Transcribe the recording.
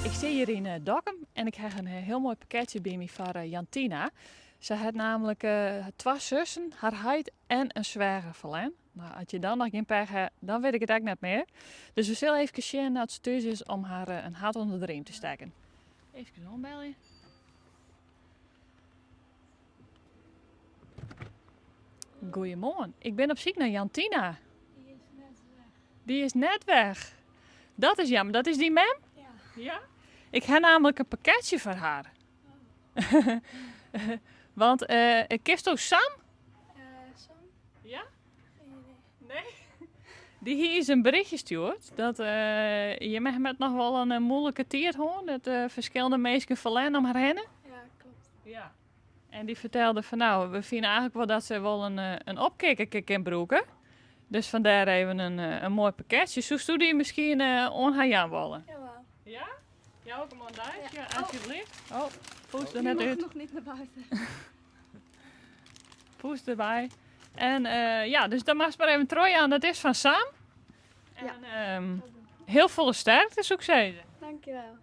Ik stean hjir yn Dokkum en ik ha in hiel moai pakketsje by my foar Jantina. Se hat namelijk twa sussen, har heit en in sweager ferlern. No, as je dan noch gjin pech ha, dan wit ik it ek net mear. Dus we sille efkes sjen as se thús is om har in hart ûnder de riem te stekken. Efkes oanbelje. Goeiemoarn, ik bin op syk nei Jantina. Die is net weg. Die is net weg. Dat is jammer. Dat is dyn mem? Ja. Ja? Ik ha namelijk in pakketsje foar har. Oh. Want kinsto Sam? Sam? Ja? Geen idee. Nee? Dy hie ús in berichtje stjoerd dat jimme ha noch wol in moeilike tiid hân, dat ferskillende minsken ferlern om har hinne. Ja, klopt. Ja. En dy fertelde fan no, we fine eigentlik wol dat se wol in opkikkerke kin brûke. Dus fandêr even in moai pakketsje. Soesto dy miskien oan har jaan wolle? Jawel. Ja? Jou ik him oan dy? Ja. Ja, alsjeblieft. Oh, poes der Die net mag út. nog niet naar buiten. Poes derby. En ja, dus dan moatst mar even trochjaan. Dat is fan Sam. Ja. En hiel folle sterkte, soe ik sizze. Dankjewel.